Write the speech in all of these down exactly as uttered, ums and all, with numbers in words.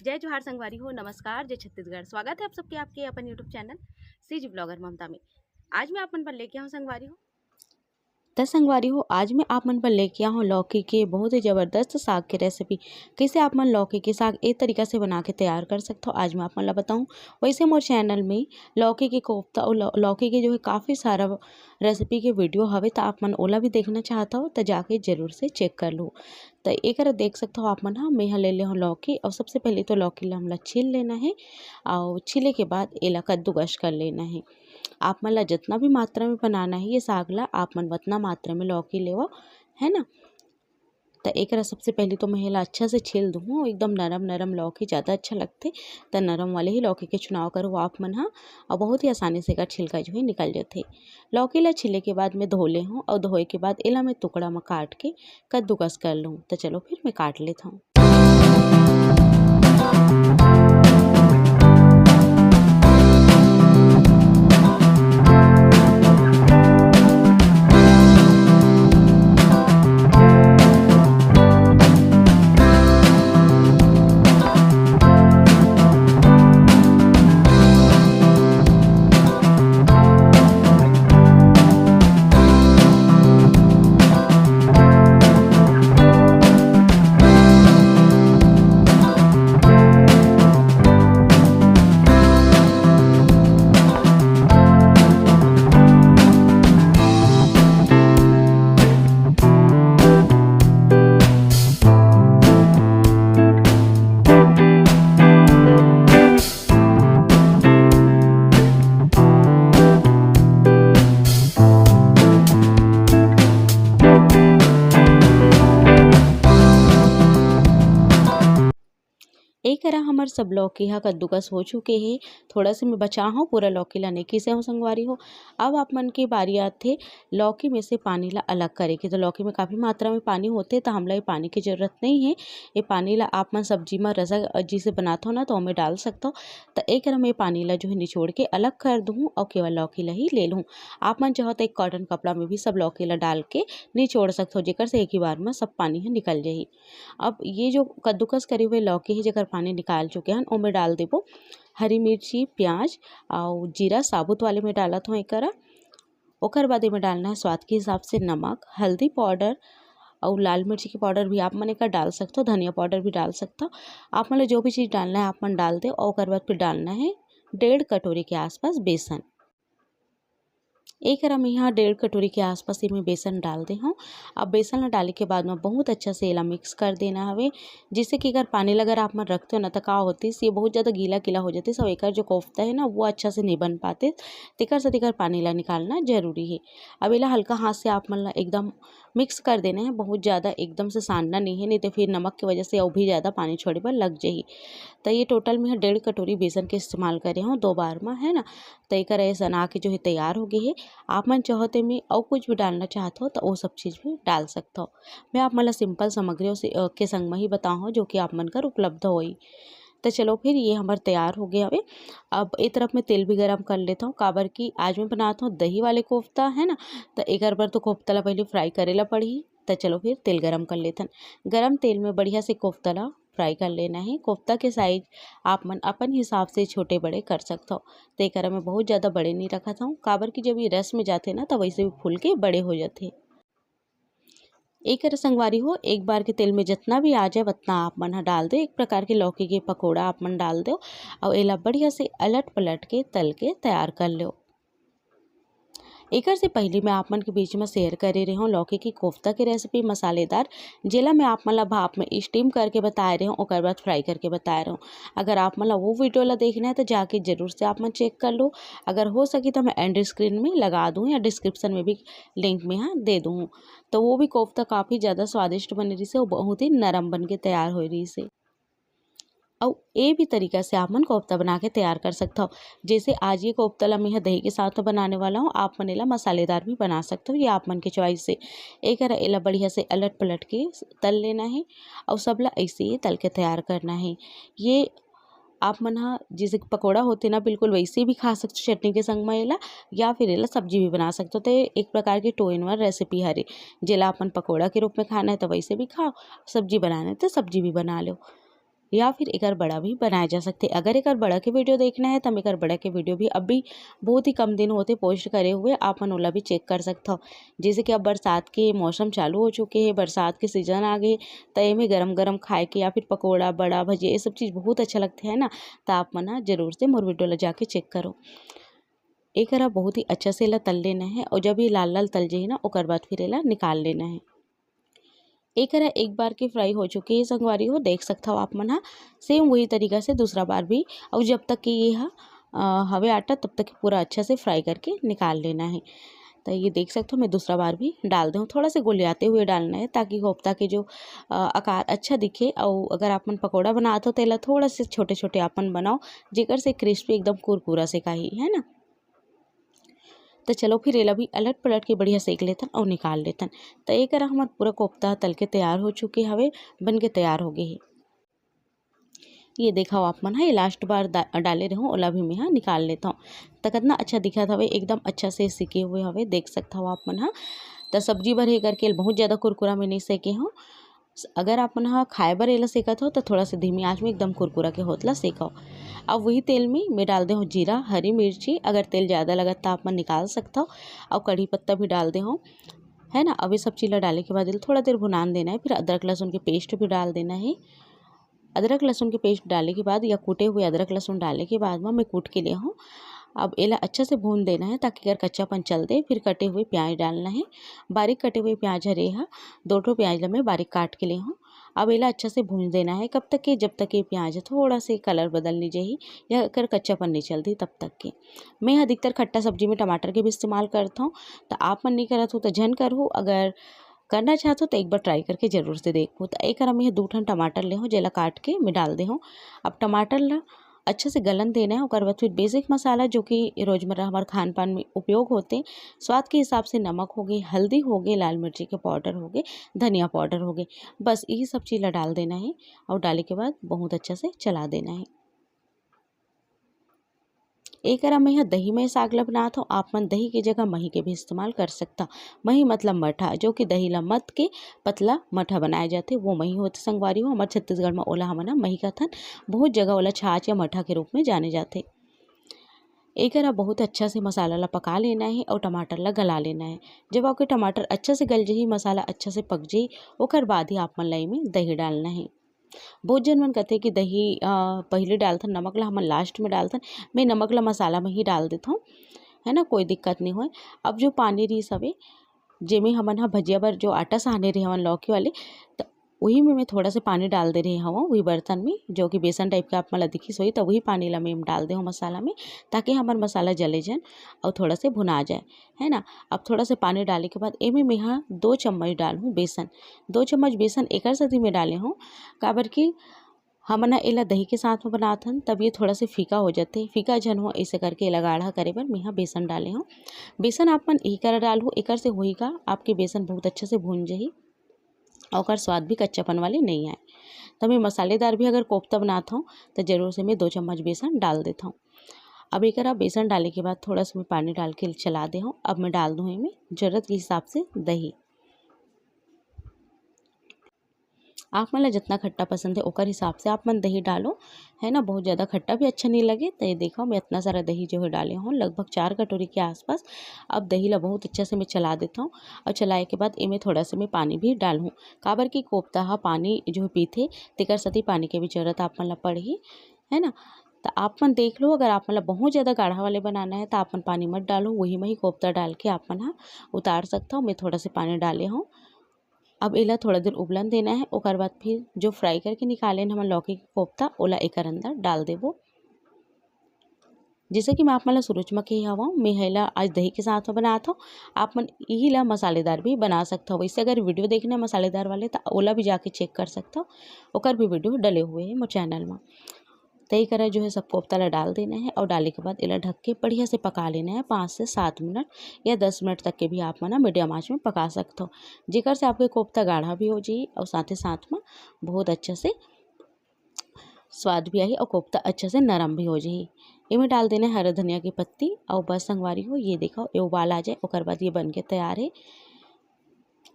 जय जोहार संगवारी हो, नमस्कार, जय छत्तीसगढ़। स्वागत है आप सबके आपके अपन YouTube चैनल सीजी ब्लॉगर ममता में। आज मैं आप मन बर लेके आऊँ संगवारी हो। त संगवारी हो, आज मैं आप मन बर लेके आहूँ लौकी के बहुत ही जबरदस्त साग के रेसिपी। कइसे आप मन लौकी के साग ए तरीका से बना के तैयार कर सकथो, आज मैं आप मन ला बताऊँ। वैसे मोर चैनल में लौकी के कोफ्ता अउ लौ-, लौकी के जो है काफ़ी सारा रेसिपी के वीडियो हवे, त आप मन ओला भी देखना चाहत हव त जाके जरूर से चेक कर लो। त एकर देख सकथव आप मन ह, मैं ह ले ले हव लौकी अउ सबसे पहले तो लौकी ला हमला छील लेना हे अउ छीले के बाद एला कद्दूकस कर लेना हे। आप मन ला जतना भी मात्रा में बनाना हे ये साग ला, आप मन वतना मात्रा में लौकी लेवव, है ना। त एकरा सबसे पहले तो मैं एला अच्छा से छील दूहूँ, एकदम नरम नरम लौकी ज़्यादा अच्छा लगथे, त नरम वाले ही लौकी के चुनाव करव आप मन ह, अउ बहुत ही आसानी से एकर छिलका जो है निकल जाथे। लौकी ला छीले के बाद मैं धो ले हूँ अउ धोए के बाद एला मैं टुकड़ा में काट के कद्दूकस कर लूँ। त चलो फिर मैं काट लेत हूँ। ए करा हमर सब लौकी ह कद्दूकस हो चुके हे। थोड़ा से मैं बचा हूँ, पूरा लौकी ला नहीं किसे हूँ संगवारी हो। अब आप मन के बारी आथे लौकी में से पानी ला अलग करे के। तो लौकी में काफ़ी मात्रा में पानी होथे, तो हमला ये पानी की जरूरत नहीं है। ये पानी ला आप मन सब्जी में रसा जिसे बनात हो ना, तो ओमे डाल सकत हो। तो एक करा मैं पानी ला जो है निचोड़ के अलग कर दूँ और केवल लौकी ला ही ले लूँ। आप मन चाहो तो एक कॉटन कपड़ा में भी सब लौकी ला डाल के निचोड़ सकत हो, जेकर से एक ही बार में सब पानी ह निकल जाही। अब ये जो कद्दूकस करे हुए लौकी है, जेकर पानी निकाल चुके हन, ओमे डाल देबो हरी मिर्ची, प्याज अउ जीरा साबुत वाले में डालत हूँ एकरा। ओकर बाद एमे डालना है स्वाद के हिसाब से नमक, हल्दी पाउडर अउ लाल मिर्ची के पाउडर भी आप मन एकर डाल सकथो, धनिया पाउडर भी डाल सकथो। आप मन ल जो भी चीज़ डालना है, आप मन डाल दे। और ओकर बाद फिर डालना है डेढ़ कटोरी के आसपास बेसन। एक करा मैं यहाँ डेढ़ कटोरी के आसपास एमे बेसन डाल दे हूँ। अब बेसन ला डाले के बाद में बहुत अच्छा से एला मिक्स कर देना हवे, जिससे कि अगर पानी ला अगर आप मन रखते हो ना, तो का होतिस, ये बहुत ज़्यादा गीला गीला हो जातिस, और एकर जो कोफ्ता है ना, वो अच्छा से नहीं बन पाते, तेकर से तेकर पानी ला निकालना जरूरी है। अब एला हल्का हाथ से आप मन ला एकदम मिक्स कर देना है, बहुत ज़्यादा एकदम से सानना नहीं है, नहीं तो फिर नमक की वजह से और भी ज़्यादा पानी छोड़े बर लग जाही। तो ये टोटल मैं डेढ़ कटोरी बेसन के इस्तेमाल करे हूँ दो बार में, है ना। तो एकर ऐसा बना के जो है तैयार हो गई है। आप मन चाहो ते में और कुछ भी डालना चाहत हो तो वो सब चीज़ भी डाल सकत हो। मैं आप मन ला सिंपल सामग्रियों से, अ, के संग में ही बताऊँ जो कि आप मन कर उपलब्ध होई। तो चलो फिर ये हमर तैयार हो गया हवे। अब ए तरफ मैं तेल भी गरम कर लेता हूँ, काबर कि आज मैं बनात हूँ दही वाले कोफ्ता, है ना। तो एकर बर तो कोफ्ता ला पहले फ्राई करे ला पड़ही। तो चलो फिर तेल गरम कर लेथन। गरम तेल में बढ़िया से कोफ्ता ला फ्राई कर लेना है। कोफ्ता के साइज आप मन अपन हिसाब से छोटे बड़े कर सकत हो। तो एकर मैं बहुत ज़्यादा बड़े नहीं रखत हूँ, काबर कि जब ये रस में जाथे ना, तो वैसे भी फूल के बड़े हो जाथे। एकर संगवारी हो, एक बार के तेल में जितना भी आ जाए, उतना आप मन ह डाल दे। एक प्रकार के लौकी के पकौड़ा आप मन डाल दो, और एला बढ़िया से अलट पलट के तल के तैयार कर लो। एकर से पहले मैं आप मन के बीच में शेयर करे रहे हूँ लौकी की कोफ्ता की रेसिपी मसालेदार, जेला मैं आप मन ला भाप में स्टीम करके बताए रहे हूँ, ओकर बाद फ्राई करके बताए रहे हूँ। अगर आप मन ला वो वीडियो ला देखना है तो जाके जरूर से आप मन चेक कर लो। अगर हो सके तो मैं एंड स्क्रीन में लगा दूँ या डिस्क्रिप्शन में भी लिंक में हाँ दे दूँ। तो वो भी कोफ्ता काफ़ी ज़्यादा स्वादिष्ट बने रहिस हे, वो बहुत ही नरम बन के तैयार होए रहिस हे। अउ ए भी तरीका से आप मन कोफ्ता बना के तैयार कर सकथव। जैसे आज ये कोफ्ता ला मैं ह दही के साथ बनाने वाला हूँ, आप मन एला मसालेदार भी बना सकथव, ये आप मन के चॉइस से। एक एला बढ़िया से अलट पलट के तल लेना है और सबला ऐसे ही तल के तैयार करना है। ये आप मन ह जैसे कि पकौड़ा होथे ना, बिल्कुल वैसे भी खा सकथो चटनी के संग म एला, या फिर एला सब्जी भी बना सकथो। तो ये एक प्रकार के टू इन वन रेसिपी हरे, जेला अपन पकौड़ा के रूप में खाना है तो वैसे भी खाओ, सब्जी बनाना है तो सब्जी भी बना लो। या फिर एकर बड़ा भी बनाए जा सकथे। अगर एकर बड़ा के वीडियो देखना है, त एकर बड़ा के वीडियो भी अभी बहुत ही कम दिन होथे पोस्ट करे हुए, आप मन ओला भी चेक कर सकथव। जैसे कि अब बरसात के मौसम चालू हो चुके हे, बरसात के सीजन आ गे, त एमे गरम गरम खाए के या फिर पकौड़ा, बड़ा, भजिया, ये सब चीज़ बहुत अच्छा लगथे, है ना? त आप मन ह जरूर से मोर वीडियो ला जाके चेक करो। एकरा बहुत ही अच्छा से एला तल लेना है, और जब ये लाल लाल तल जाही ना, ओकर बाद फिर एला निकाल लेना है। एकरा एक बार के फ्राई हो चुके हे संगवारी हो, देख सकथव आप मन ह। सेम वही तरीका से दूसरा बार भी, और जब तक कि ये ह, अ, हवे आटा, तब तक पूरा अच्छा से फ्राई करके निकाल लेना है। तो ये देख सकथव, मैं दूसरा बार भी डाल दे हूँ। थोड़ा से गोलियाते हुए डालना है, ताकि कोफ्ता के जो, अ, आकार अच्छा दिखे। और अगर आप मन पकौड़ा बनात हो, तेला थोड़ा से छोटे छोटे आप मन बनाओ, जेकर से क्रिस्पी एकदम कुरकुरा से काही, है ना। तो चलो फिर एला भी अलट पलट के बढ़िया सेक लेथन और निकाल लेथन। तो एकरा हमर पूरा कोफ्ता तल के तैयार हो चुके हवे, बन के तैयार हो गए हे। ये देखो आप मन ह, ये लास्ट बार दा-, डाले रहूँ, ओला भी मैं ह निकाल लेता हूँ। तो कितना अच्छा दिखत हवे, एकदम अच्छा से सिके हुए हवे, देख सकत हव आप मन ह। तो सब्जी बर हे करके बहुत ज़्यादा कुरकुरा में नहीं सेके हूँ। अगर आप मन ह खाए बर एला सेकत हो, तो थोड़ा सा धीमी आंच में एकदम कुरकुरा के होत ला सेकव। अब वही तेल में मैं डाल दे हूँ जीरा, हरी मिर्ची, अगर तेल ज़्यादा लगत, तो आप मन निकाल सकत हो। और कढ़ी पत्ता भी डाल दे हूँ, है ना। अब ये सब चीज़ ला डाले के बाद एला थोड़ा देर भुनान देना है। फिर अदरक लहसुन के पेस्ट भी डाल देना है। अदरक लहसुन के पेस्ट डाले के बाद या कूटे हुए अदरक लहसुन डाले के बाद में मैं कूट के ले हूँ। अब एला अच्छा से भून देना है, ताकि अगर कच्चापन चल दे। फिर कटे हुए प्याज डालना है, बारीक कटे हुए प्याज हरे हा, दो ठो प्याज ला मैं बारीक काट के ले हूँ। अब एला अच्छा से भून देना है, कब तक के, जब तक ये प्याज थोड़ा से कलर बदल नहीं जाही या एकर कच्चापन नहीं चलती, तब तक के। मैं अधिकतर खट्टा सब्जी में टमाटर के भी इस्तेमाल करता हूँ, तो आप मन नहीं करत हो तो झन करहु। अगर करना चाहत हो तो एक बार ट्राई करके जरूर से देखो। तो एक मैं दू ठन टमाटर ले हूँ, जेला काट के मैं डाल दे हूँ। अब टमाटर ला अच्छा से गलन देना है। ओकर बाद फिर बेसिक मसाला, जो कि रोजमर्रा हमारे खान पान में उपयोग होते, स्वाद के हिसाब से नमक हो गए, हल्दी हो गए, लाल मिर्ची के पाउडर हो गए, धनिया पाउडर हो गए, बस यही सब चीज़ ला डाल देना है। और डाले के बाद बहुत अच्छा से चला देना है। एकरा मैं ह दही में साग ला बनात हव, आप मन दही के जगह मही के भी इस्तेमाल कर सकता। मही मतलब मठा, जो कि दही ला मत के पतला मठा बनाए जाथे, वो मही होथे संगवारी हो। हमर छत्तीसगढ़ में ओला हमन ह मही कथन। बहुत जगह ओला छाछ या मठा के रूप में जाने जाथे। एकरा बहुत अच्छा से मसाला ला पका लेना है और टमाटर ला गला लेना है। जब आपके टमाटर अच्छा से गल जाही, मसाला अच्छा से पक जाही, ओकर बाद ही आप मन ला एमे दही डालना है। बहुत झन मन कथे कि दही, अ, पहिले डालथन, नमक ला हमन लास्ट में डालथन। मैं नमक ला मसाला में ही डाल देथव, है ना, कोई दिक्कत नहीं होय। अब जो पानी रहिस हवे, जेमे हमन ह भजिया बर जो आटा साने रहे हवन लौकी वाले, त उही में मैं थोड़ा से पानी डाल दे रहे हवं, उही बर्तन में, जो कि बेसन टाइप के आप मन ला दिखिस होही, त उही पानी ला मैं डाल दे हवं मसाला में, ताकि हमर मसाला जले झन और थोड़ा से भुना जाए, है ना। अब थोड़ा से पानी डाले के बाद एमे मैं ह दो चम्मच डालहूँ बेसन। दो चम्मच बेसन एकर सेती मैं डाले हूँ, काबर कि हमन ह एला दही के साथ में बनाथन, तब ये थोड़ा से फीका हो जाथे। फीका झन हो, ऐसे करके एला गाढ़ा करे बर मैं ह बेसन डाले हूँ। बेसन आप मन इही करा डालहु, एकर से होही का, आपके बेसन बहुत अच्छा से भून जाही और ओकर स्वाद भी कच्चापन वाले नहीं आए। तो मैं मसालेदार भी अगर कोफ्ता बनात हूँ, तो जरूर से मैं दो चम्मच बेसन डाल देता हूँ। अब एकरा बेसन डाले के बाद थोड़ा सा मैं पानी डाल के चला दे हूँ। अब मैं डाल दूँ एमे जरूरत के हिसाब से दही। आप मन ला जितना खट्टा पसंद है, ओकर हिसाब से आप मन दही डालो, है ना। बहुत ज़्यादा खट्टा भी अच्छा नहीं लगे। तो ये देखो, मैं इतना सारा दही जो है डाले हूँ, लगभग चार कटोरी के आसपास। अब दही ला बहुत अच्छा से मैं चला देता हूँ और चलाए के बाद एमे थोड़ा सा मैं पानी भी डालूँ, काबर कि कोफ्ता हा पानी जो है पीथे, तेकर सेती पानी के भी जरूरत आप मन ला पड़ही, है ना। तो आप मन देख लो, अगर आप मन ला बहुत ज़्यादा गाढ़ा वाले बनाना है, तो आप मन पानी मत डालो, वही में ही कोफ्ता डाल के आप मन हा उतार सकता हो। मैं थोड़ा सा पानी डाले हूँ। अब एला थोड़ा देर उबलन देना है। ओकर बाद फिर जो फ्राई करके निकाले हन हमन लौकी के कोफ्ता, ओला एकर अंदर डाल देबो। जैसे कि मैं आप मन ला शुरू में कहे हवं, मैं एला आज दही के साथ में बनात हव। आप मन इही ला मसालेदार भी बना सकत हव। वैसे अगर वीडियो देखना है मसालेदार वाले, तो ओला भी जाके चेक कर सकत हव, ओकर भी वीडियो डले हुए हैं मोर चैनल में। तो ये करा जो है सब कोफ्ता ला डाल देना है और डाले के बाद एला ढक के बढ़िया से पका लेना है पाँच से सात मिनट या दस मिनट तक के भी आप मन मीडियम आंच में पका सकत हो, जेकर से आपके कोफ्ता गाढ़ा भी हो जाही और साथ ही साथ में बहुत अच्छा से स्वाद भी आही और कोफ्ता अच्छा से नरम भी हो जाही। एमे डाल देना है हरा धनिया की पत्ती और बस संगवारी हो, ये देखो ये उबाल आ जाए, ओकर बाद ये बन के तैयार है।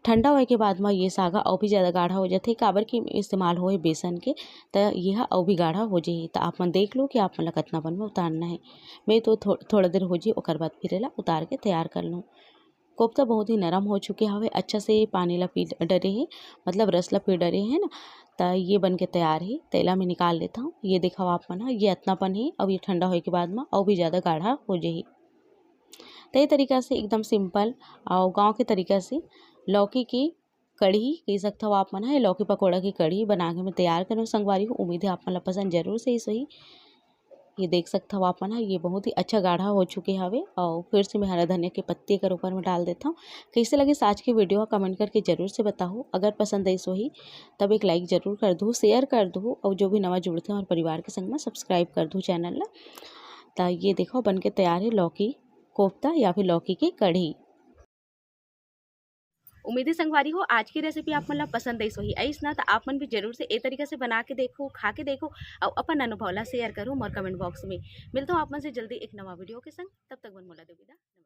ठंडा होए के बाद म ये साग ह अउ भी ज़्यादा गाढ़ा हो जाथे, काबर कि इस्तेमाल होए बेसन के, त ये ह अउ भी गाढ़ा हो जाही। त आप मन देख लो कि आप मन ला कतना पन में उतारना है। मैं तो थो-, थोड़ा देर हो जी, ओकर बाद फिर एला उतार के तैयार कर लूँ। कोफ्ता बहुत ही नरम हो चुके हवे, अच्छा से पानी ला पी डरे हे, मतलब रस ला पी डरे हे ना, त ये बन के तैयार हे। तेला मैं निकाल लेता हूँ। ये देखो आप मन ह, ये अतना पन हे, अब ये ठंडा होए के बाद म अउ भी ज़्यादा गाढ़ा हो जाही। त ये तरीका से एकदम simple अउ गाँव के तरीका से लौकी के कढ़ी कह सकथव आप मन ह, लौकी पकौड़ा के कढ़ी बना के मैं तैयार करूँ संगवारी हो। उम्मीद है आप मन ला पसंद जरूर से ही सही। ये देख सकथव आप मन ह, ये बहुत ही अच्छा गाढ़ा हो चुके हवे। अउ फिर से मैं हरा धनिया के पत्ती एकर ऊपर में डाल देथव। कैसे लगे आज के video ह, comment करके जरूर से बताहू। अगर पसंद आइस होही, तब एक like जरूर कर दू, share कर दू, अउ जो भी नवा जुड़थे हमारे परिवार के संग में subscribe कर दू channel ला। त ये देखो, बन के तैयार है लौकी कोफ्ता या फिर लौकी के कढ़ी। उम्मीद है संगवारी हो, आज की recipe आप मन ला पसंद आइस होही। आइस ना, त आप मन भी जरूर से ए तरीका से बना के देखो, खा के देखो, अउ अपन अनुभव ला share करो मोर comment box में। मिलता हूँ आप मन से जल्दी एक नवा video के संग। तब तक मन मोला दो विदा।